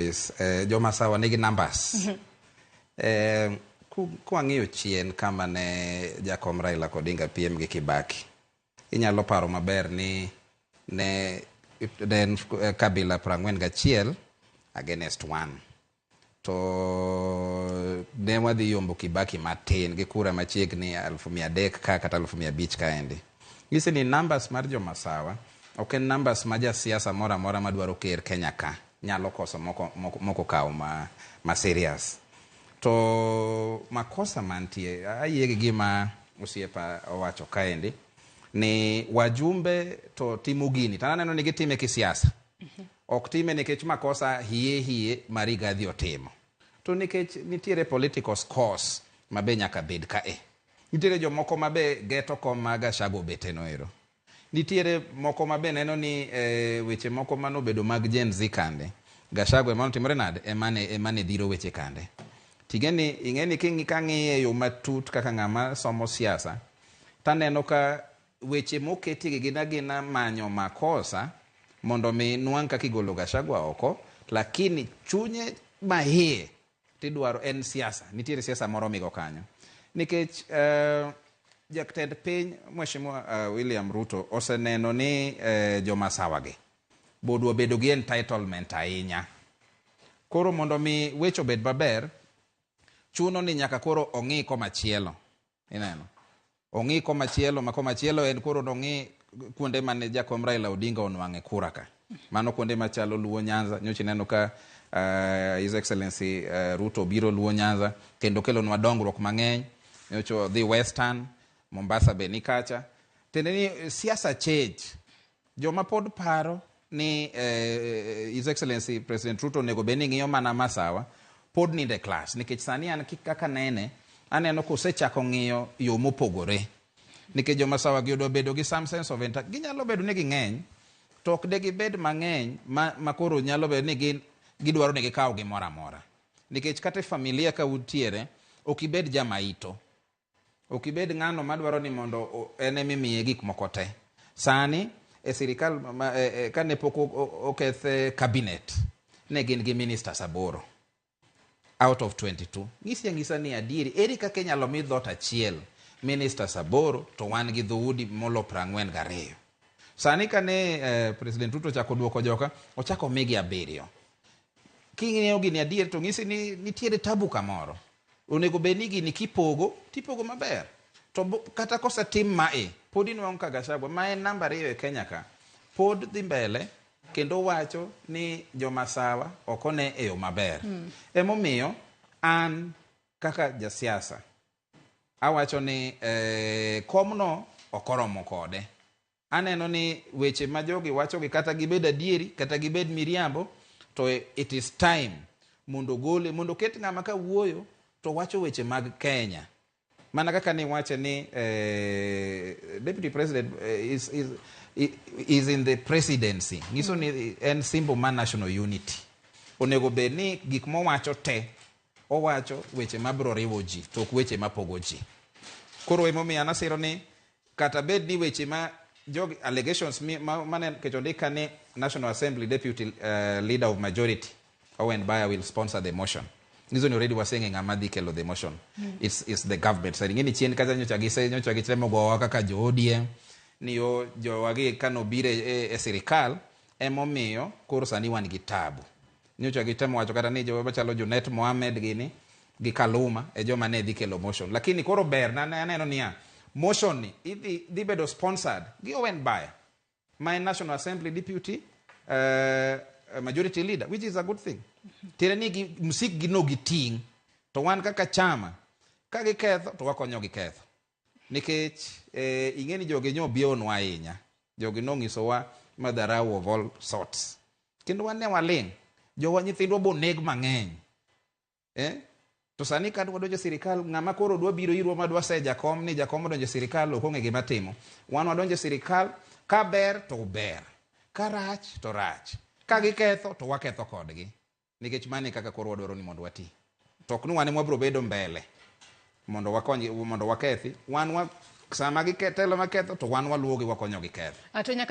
Yes, jomasawa nigi numbers. Kwang'iyo chien kama ne jakom Raila Odinga piem gi Kibaki, inyalo paro maber ni ne en kabila 41 against one. To ne wadhi yombo Kibaki matin gi kura machiegni 300,000 ka kata 500,000 kaendi. Nyisi ni numbers mar jomasawa ok en numbers ma jasiasa moro amora madwaro ker Kenya ka nyalo koso moko kawo ma serious. To makosa mantie, ayie gi gima osiepa owacho kaendi ni wajumbe to timo gini to aneno ni gitime kisiasa. Ok time nikech makosa hie hie ma Rigathi otimo. To nikech nitiere political scores ma be nyaka bed kae. Nitiere jomoko ma be geto kom ma Gachagua obete no ero. Nitiere moko ma be neno ni weche moko manobedo mag Gen Z kande. Gachagua ema notimore nade? Ema ne dhiro weche kande. Ting'eni ing'eni kang'iye e yo matut kaka ng'ama somo siasa, taneno ka weche moketi gi gin agina manyo makosa mondo mi nwang' kaka igolo Gachagua oko, lakini chunye mahie tidwaro en siasa. Nitiere siasa moro migo kanyo. Nikech jatend piny Mheshimiwa William Ruto oseneno ni jomasawa gi bodwa bedo gi entitlement ahinya. Koro mondo mi weche obed maber, chuno ni nyaka koro ong'i komachielo. Ineno? Ong'i komachielo, ma komachielo en koro nong'i kuonde mane jakom Raila Odinga onwang'e kura ka. Mano kuonde machalo Luo Nyanza. Nyocha ineno ka His Excellency Ruto biro Luo Nyanza kendo kelonwa dongruok mang'eny. Nyocha odhi Western, Mombasa be ni kacha. Tiende ni siasa change. Joma pod paro ni His Excellency President Ruto onego bed ni ng'iyo mana masawa pod ninde class nikech sani an kaka nene aneno kosechako ng'iyo yo mopogore nikech jomasawa gi odwa bedo gi some sense of ginyalo bedo ni ging'eny to ok de gibed mang'eny ma koro nyalo bedo ni gin gidwaro ni gikaw gimoro amora nikech kata e familia ka untiere ok ibed jamaito, ok ibed ng'ano madwaro ni mondo en emimiye gik moko te. Sani e sirikal kane pok oketh cabinet ne gin gi ministers aboro out of 22. Ng'isi ang'isa ni adieri ere kaka inyalo mi dhot achiel ministers aboro to wan gi dhoudi molo 42? Sani kane President Ruto ochako duoko joka ochako migi abiriyo. King'iyo gini adier to ng'isi ni nitiere tabu kamoro. Onego bed ni gini kipogo tipogo maber. To kata kosetim mae pod inwang'o ka Gachagua ma en namba 2 e Kenya ka pod dhi mbele kendo wacho ni jomasawa ok one e yo maber. Emomiyo an kaka jasiasa awacho ni komno ok oromo kode. Aneno ni weche ma jogi wachogi kata gibed adieri kata gibed miriambo to it is time mondo gole mondo oket ng'ama ka wuoyo to wacho weche mag Kenya. Mana kaka ni wache ni deputy president is in the presidency. Nyiso ni en symbol mar national unity. Onego bed ni gik mowacho te owacho weche mabiro riwo ji to ok weche mapogo ji. Koro emomiyo an asiro ni kata bed ni weche ma jogi allegations mane nikech ondik ka ni National Assembly Deputy Leader of Majority Owen Baya will sponsor the motion. Nyiso ni already waseng'e ng'ama dhi kelo the motion. It's the government side. Ing'e ni chien kacha nyocha gitemo gowa kaka jo ODM ni yo jowagi kanobiro e sirikal emomiyo koro sani wan gi tabu. Nyocha gitemo wacho kata ni joma chalo Junet Mohamed gini gi Kaluma e joma ne dhi kelo motion. Lakini koro ber na aneno niya motion ni idhi dhi bedo sponsored gi Owen Baya ma en National Assembly Deputy Majority Leader, which is a good thing. Tiende ni gi msik gi no giting' to wan kaka chama ka giketho to wakonyo gi ketho nikech ing'e ni jogi nyo biewonwa ahinya. Jogi nong'isowa madharau of all sorts kendo wan ne waling' jowa nyithindwa boneg mang'eny. To sani ka wadonjo e sirikal ng'ama koro dwa biro irwa ma dwa se jakom ni jakom odonjo e sirikal ok ong'e gima timo. Wan wadonjo e sirikal ka ber to ber, ka rach to rach, ka giketho to waketho kodgi nikech mano e kaka koro wadwaro ni mondo wati. To ok ni wan ema wabiro bedo mbele mondo wakony mondo wakethi. Wan wa sama gitelo maketho to wan waluwogi wakonyogi ketho. To nyaka